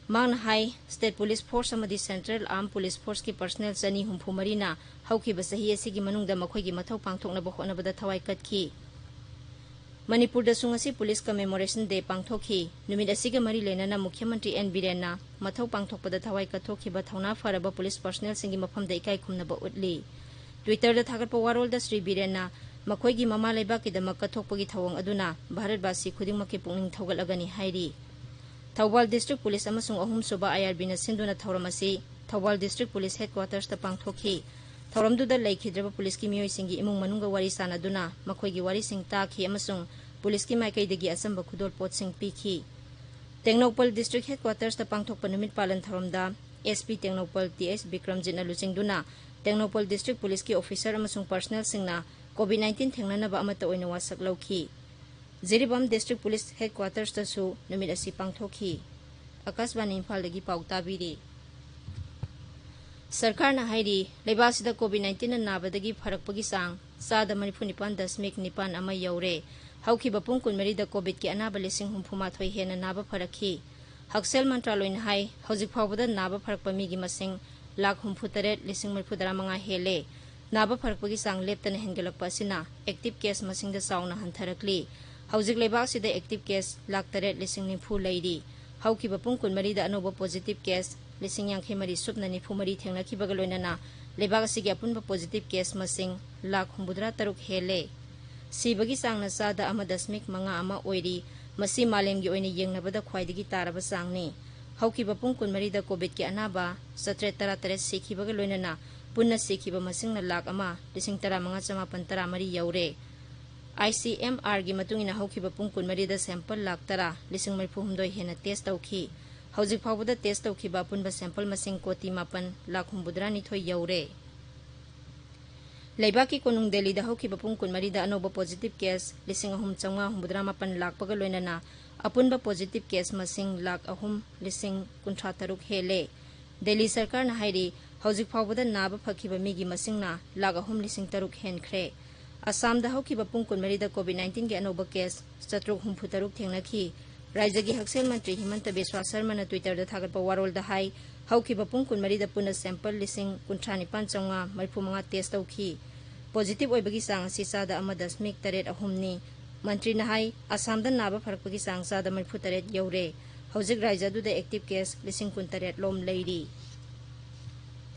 ꯃꯍꯥꯛꯅ ꯍꯥꯏ, State Police Force ꯑꯃꯗꯤ Central Armed Police Forceꯀꯤ ꯄꯔꯁꯅꯦꯜ ꯆꯅꯤ ꯍꯨꯝꯐꯨ ꯃꯔꯤꯅ ꯍꯧꯈꯤꯕ ꯆꯍꯤ ꯑꯁꯤꯒꯤ ꯃꯅꯨꯡꯗ ꯃꯈꯣꯏꯒꯤ ꯃꯊꯧ ꯄꯥꯡꯊꯣꯛꯅꯕ ꯍꯣꯠꯅꯕꯗ ꯊꯋꯥꯏ ꯀꯠꯈꯤ꯫ ꯃꯅꯤꯄꯨꯔꯗꯁꯨ ꯉꯁꯤ Police Commemoration Day ꯄꯥꯡꯊꯣꯛꯈꯤ꯫ ꯅꯨꯃꯤꯠ ꯑꯁꯤꯒ ꯃꯔꯤ ꯂꯩꯅꯅ ꯃꯨꯈ꯭ꯌ ꯃꯟꯇ꯭ꯔꯤ ꯑꯦꯟ ꯕꯤꯔꯦꯟꯅ ꯃꯊꯧ ꯄꯥꯡꯊꯣꯛꯄꯗ ꯊꯋꯥꯏ ꯀꯠꯊꯣꯛꯈꯤꯕ ꯊꯧꯅꯥ ꯐꯔꯕ ꯄꯨꯂꯤꯁ ꯄꯔꯁꯅꯦꯜꯁꯤꯡꯒꯤ ꯃꯐꯝꯗ ꯏꯀꯥꯏ ꯈꯨꯝꯅꯕ ꯎꯠꯂꯤ꯫ Twitterꯗ ꯊꯥꯒꯠꯄ ꯋꯥꯔꯣꯜꯗ ꯁ꯭ꯔꯤ ꯕꯤꯔꯦꯟꯅ ꯃꯈꯣꯏꯒꯤ ꯃꯃꯥ ꯂꯩꯕꯥꯛꯀꯤꯗꯃꯛ ꯀꯠꯊꯣꯛꯄꯒꯤ ꯊꯧꯑꯣꯡ ꯑꯗꯨꯅ ꯚꯥꯔꯠꯕꯥꯁꯤ ꯈꯨꯗꯤꯡꯃꯛꯀꯤ ꯄꯨꯛꯅꯤꯡ ꯊꯧꯒꯠꯂꯒꯅꯤ ꯍꯥꯏꯔꯤ꯫ ꯊꯧꯕꯥꯜ ꯗꯤꯁꯇ꯭ꯔꯤꯛ ꯄꯨꯂꯤꯁ ꯑꯃꯁꯨꯡ ꯑꯍꯨꯝꯁꯨꯕ ꯑꯥꯏ ꯑꯥꯔ ꯕꯤꯅ ꯁꯤꯟꯗꯨꯅ ꯊꯧꯔꯝ ꯑꯁꯤ ꯊꯧꯕꯥꯜ ꯗꯤꯁꯇ꯭ꯔꯤꯛ ꯄꯨꯂꯤꯁ ꯍꯦꯗꯀ꯭ꯋꯥꯇꯔꯁꯇ ꯄꯥꯡꯊꯣꯛꯈꯤ꯫ ꯊꯧꯔꯝꯗꯨꯗ ꯂꯩꯈꯤꯗ꯭ꯔꯕ ꯄꯨꯂꯤꯁꯀꯤ ꯃꯤꯑꯣꯏꯁꯤꯡꯒꯤ ꯏꯃꯨꯡ ꯃꯅꯨꯡꯒ ꯋꯥꯔꯤ ꯁꯥꯅꯗꯨꯅ ꯃꯈꯣꯏꯒꯤ ꯋꯥꯔꯤꯁꯤꯡ ꯇꯥꯈꯤ ꯑꯃꯁꯨꯡ ꯄꯨꯂꯤꯁꯀꯤ ꯃꯥꯏꯀꯩꯗꯒꯤ ꯑꯆꯝꯕ ꯈꯨꯗꯣꯜꯄꯣꯠꯁꯤꯡ ꯄꯤꯈꯤ꯫ ꯇꯦꯡꯅꯧꯄꯜ ꯗꯤꯁꯇ꯭ꯔꯤꯛ ꯍꯦꯗꯀ꯭ꯋꯥꯇꯔꯁꯇ ꯄꯥꯡꯊꯣꯛꯄ ꯅꯨꯃꯤꯠ ꯄꯥꯂꯟ ꯊꯧꯔꯝꯗ S P Tengnoupal T H ꯕꯤꯀ꯭ꯔꯝꯖꯤꯠꯅ ꯂꯨꯆꯤꯡꯗꯨꯅ ꯇꯦꯡꯅꯧꯄꯜ ꯗꯤꯁꯇ꯭ꯔꯤꯛ ꯄꯨꯂꯤꯁꯀꯤ ꯑꯣꯐꯤꯁꯔ ꯑꯃꯁꯨꯡ ꯄꯔꯁꯅꯦꯜꯁꯤꯡꯅ ꯀꯣꯚꯤꯗ ꯅꯥꯏꯟꯇꯤꯟ ꯊꯦꯡꯅꯅꯕ ꯑꯃꯠꯇ ꯑꯣꯏꯅ ꯋꯥꯁꯛ ꯂꯧꯈꯤ꯫ ꯖꯤꯔꯤꯕꯥꯝ ꯗꯤꯁꯇ꯭ꯔꯤꯛ ꯄꯨꯂꯤꯁ ꯍꯦꯗꯀ꯭ꯋꯥꯇꯔꯁꯇꯁꯨ ꯅꯨꯃꯤꯠ ꯑꯁꯤ ꯄꯥꯡꯊꯣꯛꯈꯤ꯫ ꯑꯀꯥꯁꯕꯥꯅꯤ ꯏꯝꯐꯥꯜꯗꯒꯤ ꯄꯥꯎ ꯇꯥꯕꯤꯔꯤ꯫ ꯁꯔꯀꯥꯔꯅ ꯍꯥꯏꯔꯤ, ꯂꯩꯕꯥꯛ ꯑꯁꯤꯗ ꯀꯣꯚꯤꯗ ꯅꯥꯏꯟꯇꯤꯟꯅ ꯅꯥꯕꯗꯒꯤ ꯐꯔꯛꯄꯒꯤ ꯆꯥꯡ ꯆꯥꯗ ꯃꯔꯤꯐꯨ ꯅꯤꯄꯥꯟ ꯗꯁꯃꯤꯛ ꯅꯤꯄꯥꯟ ꯑꯃ ꯌꯧꯔꯦ꯫ ꯍꯧꯈꯤꯕ ꯄꯨꯡ ꯀꯨꯟꯃꯔꯤꯗ ꯀꯣꯚꯤꯗꯀꯤ ꯑꯅꯥꯕ ꯂꯤꯁꯤꯡ ꯍꯨꯝꯐꯨ ꯃꯥꯊꯣꯏ ꯍꯦꯟꯅ ꯅꯥꯕ ꯐꯔꯛꯈꯤ꯫ ꯍꯛꯁꯦꯜ ꯃꯟꯇ꯭ꯔꯥꯂꯣꯏꯅ ꯍꯥꯏ, ꯍꯧꯖꯤꯛ ꯐꯥꯎꯕꯗ ꯅꯥꯕ ꯐꯔꯛꯄ ꯃꯤꯒꯤ ꯃꯁꯤꯡ ꯂꯥꯈ ꯍꯨꯝꯐꯨ ꯇꯔꯦꯠ ꯂꯤꯁꯤꯡ ꯃꯔꯤꯐꯨ ꯇꯔꯥ ꯃꯉꯥ ꯍꯦꯜꯂꯦ꯫ ꯅꯥꯕ ꯐꯔꯛꯄꯒꯤ ꯆꯥꯡ ꯂꯦꯞꯇꯅ ꯍꯦꯟꯒꯠꯂꯛꯄ ꯑꯁꯤꯅ ꯑꯦꯛꯇꯤꯚ ꯀꯦꯁ ꯃꯁꯤꯡꯗ ꯆꯥꯎꯅ ꯍꯟꯊꯔꯛꯂꯤ꯫ ꯍꯧꯖꯤꯛ ꯂꯩꯕꯥꯛ ꯑꯁꯤꯗ ꯑꯦꯛꯇꯤꯚ ꯀꯦꯁ ꯂꯥꯈ ꯇꯔꯦꯠ ꯂꯤꯁꯤꯡ ꯅꯤꯐꯨ ꯂꯩꯔꯤ꯫ ꯍꯧꯈꯤꯕ ꯄꯨꯡ ꯀꯨꯟꯃꯔꯤꯗ ꯑꯅꯧꯕ ꯄꯣꯖꯤꯇꯤꯚ ꯀꯦꯁ ꯂꯤꯁꯤꯡ ꯌꯥꯡꯈꯩ ꯃꯔꯤ ꯁꯨꯞꯅ ꯅꯤꯐꯨ ꯃꯔꯤ ꯊꯦꯡꯅꯈꯤꯕꯒ ꯂꯣꯏꯅꯅ ꯂꯩꯕꯥꯛ ꯑꯁꯤꯒꯤ ꯑꯄꯨꯟꯕ ꯄꯣꯖꯤꯇꯤꯚ ꯀꯦꯁ ꯃꯁꯤꯡ ꯂꯥꯈ ꯍꯨꯝꯐꯨꯇꯔꯥ ꯇꯔꯨꯛ ꯍꯦꯜꯂꯦ꯫ ꯁꯤꯕꯒꯤ ꯆꯥꯡꯅ ꯆꯥꯗ ꯑꯃ ꯗꯁꯃꯤꯛ ꯃꯉꯥ ꯑꯃ ꯑꯣꯏꯔꯤ꯫ ꯃꯁꯤ ꯃꯥꯂꯦꯝꯒꯤ ꯑꯣꯏꯅ ꯌꯦꯡꯅꯕꯗ ꯈ꯭ꯋꯥꯏꯗꯒꯤ ꯇꯥꯔꯕ ꯆꯥꯡꯅꯤ꯫ ꯍꯧꯈꯤꯕ ꯄꯨꯡ ꯀꯨꯟꯃꯔꯤꯗ ꯀꯣꯚꯤꯗꯀꯤ ꯑꯅꯥꯕ ꯆꯥꯇ꯭ꯔꯦꯠ ꯇꯔꯥꯇꯔꯦꯠ ꯁꯤꯈꯤꯕꯒ ꯂꯣꯏꯅꯅ ꯄꯨꯟꯅ ꯁꯤꯈꯤꯕ ꯃꯁꯤꯡꯅ ꯂꯥꯈ ꯑꯃ ꯂꯤꯁꯤꯡ ꯇꯔꯥꯃꯉꯥ ꯆꯃꯥꯄꯟ ꯇꯔꯥꯃꯔꯤ ꯌꯧꯔꯦ꯫ ꯑꯥꯏ ꯁꯤ ꯑꯦꯝ ꯑꯥꯔꯒꯤ ꯃꯇꯨꯡ ꯏꯟꯅ ꯍꯧꯈꯤꯕ ꯄꯨꯡ ꯀꯨꯟꯃꯔꯤꯗ ꯁꯦꯝꯄꯜ ꯂꯥꯈ ꯇꯔꯥ ꯂꯤꯁꯤꯡ ꯃꯔꯤꯐꯨ ꯍꯨꯝꯗꯣꯏ ꯍꯦꯟꯅ ꯇꯦꯁ ꯇꯧꯈꯤ꯫ ꯍꯧꯖꯤꯛ ꯐꯥꯎꯕꯗ ꯇꯦꯁ ꯇꯧꯈꯤꯕ ꯑꯄꯨꯟꯕ ꯁꯦꯝꯄꯜ ꯃꯁꯤꯡ ꯀꯣꯇꯤ ꯃꯥꯄꯟ ꯂꯥꯈ ꯍꯨꯝꯐꯨꯇꯔꯥ ꯅꯤꯊꯣꯏ ꯌꯧꯔꯦ꯫ ꯂꯩꯕꯥꯛꯀꯤ ꯀꯣꯅꯨꯡ ꯗꯦꯜꯂꯤꯗ ꯍꯧꯈꯤꯕ ꯄꯨꯡ ꯀꯨꯟꯃꯔꯤꯗ ꯑꯅꯧꯕ ꯄꯣꯖꯤꯇꯤꯚ ꯀꯦꯁ ꯂꯤꯁꯤꯡ ꯑꯍꯨꯝ ꯆꯥꯝꯃꯉꯥ ꯍꯨꯝꯐꯨꯇꯔꯥ ꯃꯥꯄꯟ ꯂꯥꯛꯄꯒ ꯂꯣꯏꯅꯅ ꯑꯄꯨꯟꯕ ꯄꯣꯖꯤꯇꯤꯚ ꯀꯦꯁ ꯃꯁꯤꯡ ꯂꯥꯈ ꯑꯍꯨꯝ ꯂꯤꯁꯤꯡ ꯀꯨꯟꯊ꯭ꯔꯥ ꯇꯔꯨꯛ ꯍꯦꯜꯂꯦ꯫ ꯗꯦꯜꯂꯤ ꯁꯔꯀꯥꯔꯅ ꯍꯥꯏꯔꯤ, ꯍꯧꯖꯤꯛ ꯐꯥꯎꯕꯗ ꯅꯥꯕ ꯐꯈꯤꯕ ꯃꯤꯒꯤ ꯃꯁꯤꯡꯅ ꯂꯥꯈ ꯑꯍꯨꯝ ꯂꯤꯁꯤꯡ ꯇꯔꯨꯛ ꯍꯦꯟꯈ꯭ꯔꯦ꯫ ꯑꯁꯥꯝꯗ ꯍꯧꯈꯤꯕ ꯄꯨꯡ ꯀꯨꯟꯃꯔꯤꯗ ꯀꯣꯚꯤꯗ ꯅꯥꯏꯟꯇꯤꯟꯒꯤ ꯑꯅꯧꯕ ꯀꯦꯁ ꯆꯥꯇ꯭ꯔꯨꯛ ꯍꯨꯝꯐꯨ ꯇꯔꯨꯛ ꯊꯦꯡꯅꯈꯤ꯫ ꯔꯥꯖ꯭ꯌꯒꯤ ꯍꯛꯁꯦꯜ ꯃꯟꯇ꯭ꯔꯤ ꯍꯤꯃꯟꯇ ꯕꯤꯁ꯭ꯋꯥ ꯁꯔꯃꯅ ꯇ꯭ꯋꯤꯇꯔꯗ ꯊꯥꯒꯠꯄ ꯋꯥꯔꯣꯜꯗ ꯍꯥꯏ, ꯍꯧꯈꯤꯕ ꯄꯨꯡ ꯀꯨꯟꯃꯔꯤꯗ ꯄꯨꯟꯅ ꯁꯦꯝꯄꯜ ꯂꯤꯁꯤꯡ ꯀꯨꯟꯊ꯭ꯔꯥ ꯅꯤꯄꯥꯟ ꯆꯥꯝꯃꯉꯥ ꯃꯔꯤꯐꯨ ꯃꯉꯥ ꯇꯦꯁ ꯇꯧꯈꯤ꯫ ꯄꯣꯖꯤꯇꯤꯚ ꯑꯣꯏꯕꯒꯤ ꯆꯥꯡ ꯑꯁꯤ ꯆꯥꯗ ꯑꯃ ꯗꯁꯃꯤꯛ ꯇꯔꯦꯠ ꯑꯍꯨꯝꯅꯤ꯫ ꯃꯟꯇ꯭ꯔꯤꯅ ꯍꯥꯏ, ꯑꯁꯥꯝꯗ ꯅꯥꯕ ꯐꯔꯛꯄꯒꯤ ꯆꯥꯡ ꯆꯥꯗ ꯃꯔꯤꯐꯨ ꯇꯔꯦꯠ ꯌꯧꯔꯦ꯫ ꯍꯧꯖꯤꯛ ꯔꯥꯖ꯭ꯌ ꯑꯗꯨꯗ ꯑꯦꯛꯇꯤꯚ ꯀꯦꯁ ꯂꯤꯁꯤꯡ ꯀꯨꯟ ꯇꯔꯦꯠ ꯂꯣꯝ ꯂꯩꯔꯤ꯫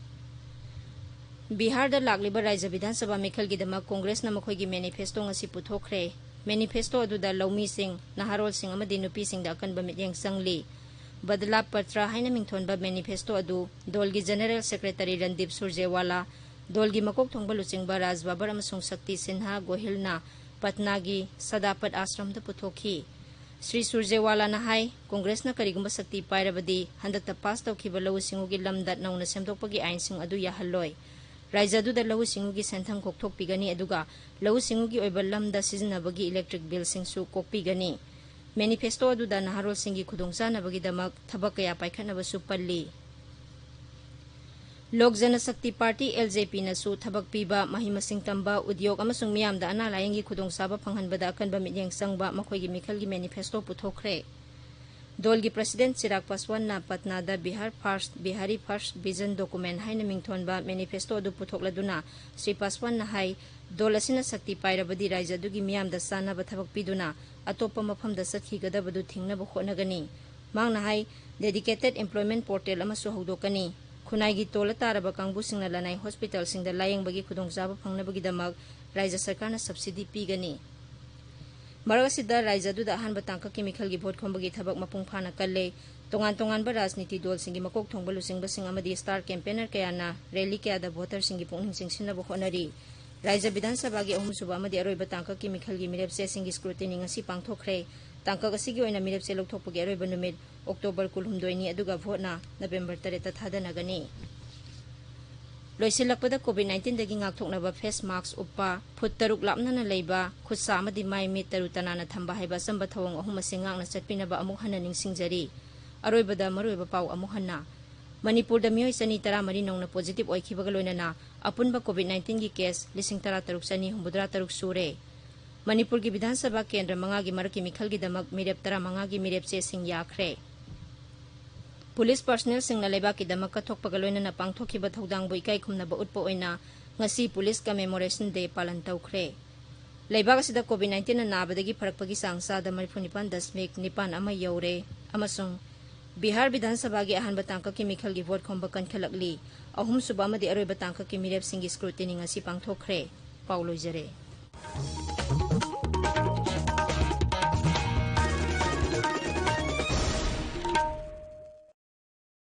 ꯕꯤꯍꯥꯔꯗ ꯂꯥꯛꯂꯤꯕ ꯔꯥꯖ꯭ꯌ ꯕꯤꯙꯥꯟ ꯁꯚꯥ ꯃꯤꯈꯜꯒꯤꯗꯃꯛ ꯀꯣꯡꯒ꯭ꯔꯦꯁꯅ ꯃꯈꯣꯏꯒꯤ ꯃꯦꯅꯤꯐꯦꯁꯇꯣ ꯉꯁꯤ ꯄꯨꯊꯣꯛꯈ꯭ꯔꯦ꯫ ꯃꯦꯅꯤꯐꯦꯁꯇꯣ ꯑꯗꯨꯗ ꯂꯧꯃꯤꯁꯤꯡ, ꯅꯍꯥꯔꯣꯜꯁꯤꯡ ꯑꯃꯗꯤ ꯅꯨꯄꯤꯁꯤꯡꯗ ꯑꯀꯟꯕ ꯃꯤꯠꯌꯦꯡ ꯆꯪꯂꯤ꯫ ꯕꯗꯂꯥ ꯄꯇ꯭ꯔ ꯍꯥꯏꯅ ꯃꯤꯡꯊꯣꯟꯕ ꯃꯦꯅꯤꯐꯦꯁꯇꯣ ꯑꯗꯨ ꯗꯣꯜꯒꯤ ꯖꯦꯅꯔꯦꯜ ꯁꯦꯀ꯭ꯔꯦꯇꯔꯤ ꯔꯟꯗꯤꯞ ꯁꯨꯔꯖꯦꯋꯥꯂꯥ, ꯗꯣꯜꯒꯤ ꯃꯀꯣꯛ ꯊꯣꯡꯕ ꯂꯨꯆꯤꯡꯕ ꯔꯥꯖ ꯕꯕꯔ ꯑꯃꯁꯨꯡ ꯁꯛꯇꯤ ꯁꯤꯟꯍꯥ ꯒꯣꯍꯤꯜꯅ ꯄꯠꯅꯥꯒꯤ ꯁꯗꯥꯄꯠ ꯑꯥꯁ꯭ꯔꯝꯗ ꯄꯨꯊꯣꯛꯈꯤ꯫ ꯁ꯭ꯔꯤ ꯁꯨꯔꯖꯦꯋꯥꯂꯥꯅ ꯍꯥꯏ, ꯀꯣꯡꯒ꯭ꯔꯦꯁꯅ ꯀꯔꯤꯒꯨꯝꯕ ꯁꯛꯇꯤ ꯄꯥꯏꯔꯕꯗꯤ ꯍꯟꯗꯛꯇ ꯄꯥꯁ ꯇꯧꯈꯤꯕ ꯂꯧꯎ ꯁꯤꯡꯎꯒꯤ ꯂꯝꯗ ꯅꯧꯅ ꯁꯦꯝꯗꯣꯛꯄꯒꯤ ꯑꯥꯏꯟꯁꯤꯡ ꯑꯗꯨ ꯌꯥꯍꯜꯂꯣꯏ꯫ ꯔꯥꯖ꯭ꯌ ꯑꯗꯨꯗ ꯂꯧꯎ ꯁꯤꯡꯎꯒꯤ ꯁꯦꯟꯊꯪ ꯀꯣꯛꯊꯣꯛꯄꯤꯒꯅꯤ, ꯑꯗꯨꯒ ꯂꯧꯎ ꯁꯤꯡꯎꯒꯤ ꯑꯣꯏꯕ ꯂꯝꯗ ꯁꯤꯖꯤꯟꯅꯕꯒꯤ ꯏꯂꯦꯛꯇ꯭ꯔꯤꯛ ꯕꯤꯜꯁꯤꯡꯁꯨ ꯀꯣꯛꯄꯤꯒꯅꯤ꯫ ꯃꯦꯅꯤꯐꯦꯁꯇꯣ ꯑꯗꯨꯗ ꯅꯍꯥꯔꯣꯜꯁꯤꯡꯒꯤ ꯈꯨꯗꯣꯡꯆꯥꯅꯕꯒꯤꯗꯃꯛ ꯊꯕꯛ ꯀꯌꯥ ꯄꯥꯏꯈꯠꯅꯕꯁꯨ ꯄꯜꯂꯤ꯫ ꯂꯣꯛ ꯖꯅꯁꯛꯇꯤ ꯄꯥꯔꯇꯤ, LJPꯅꯁꯨ ꯊꯕꯛ ꯄꯤꯕ, ꯃꯍꯩ ꯃꯁꯤꯡ ꯇꯝꯕ, ꯎꯗ꯭ꯌꯣꯛ ꯑꯃꯁꯨꯡ ꯃꯤꯌꯥꯝꯗ ꯑꯅꯥ ꯂꯥꯌꯦꯡꯒꯤ ꯈꯨꯗꯣꯡꯆꯥꯕ ꯐꯪꯍꯟꯕꯗ ꯑꯀꯟꯕ ꯃꯤꯠꯌꯦꯡ ꯆꯪꯕ ꯃꯈꯣꯏꯒꯤ ꯃꯤꯈꯜꯒꯤ ꯃꯦꯅꯤꯐꯦꯁꯇꯣ ꯄꯨꯊꯣꯛꯈ꯭ꯔꯦ꯫ ꯗꯣꯜꯒꯤ ꯄ꯭ꯔꯁꯤꯗꯦꯟ ꯆꯤꯔꯥꯒ ꯄꯥꯁꯋꯥꯟꯅ ꯄꯠꯅꯥꯗ Bihar first, Bihari first vision document ꯍꯥꯏꯅ ꯃꯤꯡꯊꯣꯟꯕ ꯃꯦꯅꯤꯐꯦꯁꯇꯣ ꯑꯗꯨ ꯄꯨꯊꯣꯛꯂꯗꯨꯅ ꯁ꯭ꯔꯤ ꯄꯥꯁꯋꯥꯟꯅ ꯍꯥꯏ, ꯗꯣꯜ ꯑꯁꯤꯅ ꯁꯛꯇꯤ ꯄꯥꯏꯔꯕꯗꯤ ꯔꯥꯖ꯭ꯌ ꯑꯗꯨꯒꯤ ꯃꯤꯌꯥꯝꯗ ꯆꯥꯟꯅꯕ ꯊꯕꯛ ꯄꯤꯗꯨꯅ ꯑꯇꯣꯞꯄ ꯃꯐꯝꯗ ꯆꯠꯈꯤꯒꯗꯕꯗꯨ ꯊꯤꯡꯅꯕ ꯍꯣꯠꯅꯒꯅꯤ꯫ ꯃꯍꯥꯛꯅ ꯍꯥꯏ, dedicated employment portal ꯑꯃꯁꯨ ꯍꯧꯗꯣꯛꯀꯅꯤ꯫ ꯈꯨꯟꯅꯥꯏꯒꯤ ꯇꯣꯜꯂ ꯇꯥꯔꯕ ꯀꯥꯡꯕꯨꯁꯤꯡꯅ ꯂꯅꯥꯏ ꯍꯣꯁꯄꯤꯇꯥꯜꯁꯤꯡꯗ ꯂꯥꯌꯦꯡꯕꯒꯤ ꯈꯨꯗꯣꯡꯆꯥꯕ ꯐꯪꯅꯕꯒꯤꯗꯃꯛ ꯔꯥꯖ꯭ꯌ ꯁꯔꯀꯥꯔꯅ ꯁꯕꯁꯤꯗꯤ ꯄꯤꯒꯅꯤ꯫ ꯃꯔꯛ ꯑꯁꯤꯗ ꯔꯥꯖ꯭ꯌ ꯑꯗꯨꯗ ꯑꯍꯥꯟꯕ ꯇꯥꯡꯀꯛꯀꯤ ꯃꯤꯈꯜꯒꯤ ꯚꯣꯠ ꯈꯣꯝꯕꯒꯤ ꯊꯕꯛ ꯃꯄꯨꯡ ꯐꯥꯅ ꯀꯜꯂꯦ꯫ ꯇꯣꯉꯥꯟ ꯇꯣꯉꯥꯟꯕ ꯔꯥꯖꯅꯤꯇꯤ ꯗꯣꯜꯁꯤꯡꯒꯤ ꯃꯀꯣꯛ ꯊꯣꯡꯕ ꯂꯨꯆꯤꯡꯕꯁꯤꯡ ꯑꯃꯗꯤ ꯁ꯭ꯇꯥꯔ ꯀꯦꯝꯄꯦꯅꯔ ꯀꯌꯥꯅ ꯔꯦꯂꯤ ꯀꯌꯥꯗ ꯚꯣꯇꯔꯁꯤꯡꯒꯤ ꯄꯨꯛꯅꯤꯡ ꯆꯤꯡꯁꯤꯟꯅꯕ ꯍꯣꯠꯅꯔꯤ꯫ ꯔꯥꯖ꯭ꯌ ꯕꯤꯙꯥꯟ ꯁꯚꯥꯒꯤ ꯑꯍꯨꯝꯁꯨꯕ ꯑꯃꯗꯤ ꯑꯔꯣꯏꯕ ꯇꯥꯡꯀꯛꯀꯤ ꯃꯤꯈꯜꯒꯤ ꯃꯤꯔꯦꯞꯆꯦꯁꯤꯡꯒꯤ ꯁ꯭ꯀ꯭ꯔꯨꯇꯤꯅꯤ ꯉꯁꯤ ꯄꯥꯡꯊꯣꯛꯈ꯭ꯔꯦ꯫ ꯇꯥꯡꯀꯛ ꯑꯁꯤꯒꯤ ꯑꯣꯏꯅ ꯃꯤꯔꯦꯞꯆꯦ ꯂꯧꯊꯣꯛꯄꯒꯤ ꯑꯔꯣꯏꯕ ꯅꯨꯃꯤꯠ ꯑꯣꯛꯇꯣꯕꯔ ꯀꯨꯟꯍꯨꯝꯗꯣꯏꯅꯤ, ꯑꯗꯨꯒ ꯚꯣꯠꯅ ꯅꯕꯦꯝꯕꯔ ꯇꯔꯦꯠꯇ ꯊꯥꯗꯅꯒꯅꯤ꯫ ꯂꯣꯏꯁꯤꯜꯂꯛꯄꯗ, ꯀꯣꯚꯤꯗ ꯅꯥꯏꯟꯇꯤꯟꯗꯒꯤ ꯉꯥꯛꯊꯣꯛꯅꯕ ꯐꯦꯁ ꯃꯥꯛꯁ ꯎꯞꯄ, ꯐꯨꯠ ꯇꯔꯨꯛ ꯂꯥꯞꯅꯅ ꯂꯩꯕ, ꯈꯨꯠꯁꯥ ꯑꯃꯗꯤ ꯃꯥꯏ ꯃꯤꯠ ꯇꯔꯨ ꯇꯅꯥꯟꯅ ꯊꯝꯕ ꯍꯥꯏꯕ ꯑꯆꯝꯕ ꯊꯧꯑꯣꯡ ꯑꯍꯨꯝ ꯑꯁꯤ ꯉꯥꯛꯅ ꯆꯠꯄꯤꯅꯕ ꯑꯃꯨꯛ ꯍꯟꯅ ꯅꯤꯡꯁꯤꯡꯖꯔꯤ꯫ ꯑꯔꯣꯏꯕꯗ ꯃꯔꯨꯑꯣꯏꯕ ꯄꯥꯎ ꯑꯃꯨꯛ ꯍꯟꯅ꯫ ꯃꯅꯤꯄꯨꯔꯗ ꯃꯤꯑꯣꯏ ꯆꯅꯤ ꯇꯔꯥꯃꯔꯤ ꯅꯧꯅ ꯄꯣꯖꯤꯇꯤꯚ ꯑꯣꯏꯈꯤꯕꯒ ꯂꯣꯏꯅꯅ ꯑꯄꯨꯟꯕ ꯀꯣꯚꯤꯗ ꯅꯥꯏꯟꯇꯤꯟꯒꯤ ꯀꯦꯁ ꯂꯤꯁꯤꯡ ꯇꯔꯥ ꯇꯔꯨꯛ ꯆꯅꯤ ꯍꯨꯝꯐꯨꯇꯔꯥ ꯇꯔꯨꯛ ꯁꯨꯔꯦ꯫ ꯃꯅꯤꯄꯨꯔꯒꯤ ꯕꯤꯙꯥꯟ ꯁꯚꯥ ꯀꯦꯟꯗ꯭ꯔ ꯃꯉꯥꯒꯤ ꯃꯔꯛꯀꯤ ꯃꯤꯈꯜꯒꯤꯗꯃꯛ ꯃꯤꯔꯦꯞ ꯇꯔꯥꯃꯉꯥꯒꯤ ꯃꯤꯔꯦꯞ ꯆꯦꯁꯤꯡ ꯌꯥꯈ꯭ꯔꯦ꯫ ꯄꯨꯂꯤꯁ ꯄꯥꯔꯁꯅꯦꯜꯁꯤꯡꯅ ꯂꯩꯕꯥꯛꯀꯤꯗꯃꯛ ꯀꯠꯊꯣꯛꯄꯒ ꯂꯣꯏꯅꯅ ꯄꯥꯡꯊꯣꯛꯈꯤꯕ ꯊꯧꯗꯥꯡꯕꯨ ꯏꯀꯥꯏ ꯈꯨꯝꯅꯕ ꯎꯠꯄ ꯑꯣꯏꯅ ꯉꯁꯤ ꯄꯨꯂꯤꯁ ꯀꯃꯦꯃꯣꯔꯦꯁꯟ ꯗꯦ ꯄꯥꯂꯟ ꯇꯧꯈ꯭ꯔꯦ꯫ ꯂꯩꯕꯥꯛ ꯑꯁꯤꯗ ꯀꯣꯚꯤꯗ ꯅꯥꯏꯟꯇꯤꯟꯅ ꯅꯥꯕꯗꯒꯤ ꯐꯔꯛꯄꯒꯤ ꯆꯥꯡ ꯆꯥꯗ ꯃꯔꯤꯐꯨ ꯅꯤꯄꯥꯟ ꯗꯁꯃꯤꯛ ꯅꯤꯄꯥꯟ ꯑꯃ ꯌꯧꯔꯦ ꯑꯃꯁꯨꯡ ꯕꯤꯍꯥꯔ ꯕꯤꯙꯥꯟ ꯁꯚꯥꯒꯤ ꯑꯍꯥꯟꯕ ꯇꯥꯡꯀꯛꯀꯤ ꯃꯤꯈꯜꯒꯤ ꯚꯣꯠ ꯈꯣꯝꯕ ꯀꯟꯈꯠꯂꯛꯂꯤ꯫ ꯑꯍꯨꯝꯁꯨꯕ ꯑꯃꯗꯤ ꯑꯔꯣꯏꯕ ꯇꯥꯡꯀꯛꯀꯤ ꯃꯤꯔꯦꯞꯁꯤꯡꯒꯤ scrutiny ꯉꯁꯤ ꯄꯥꯡꯊꯣꯛꯈ꯭ꯔꯦ꯫ ꯄꯥꯎ ꯂꯣꯏꯖꯔꯦ꯫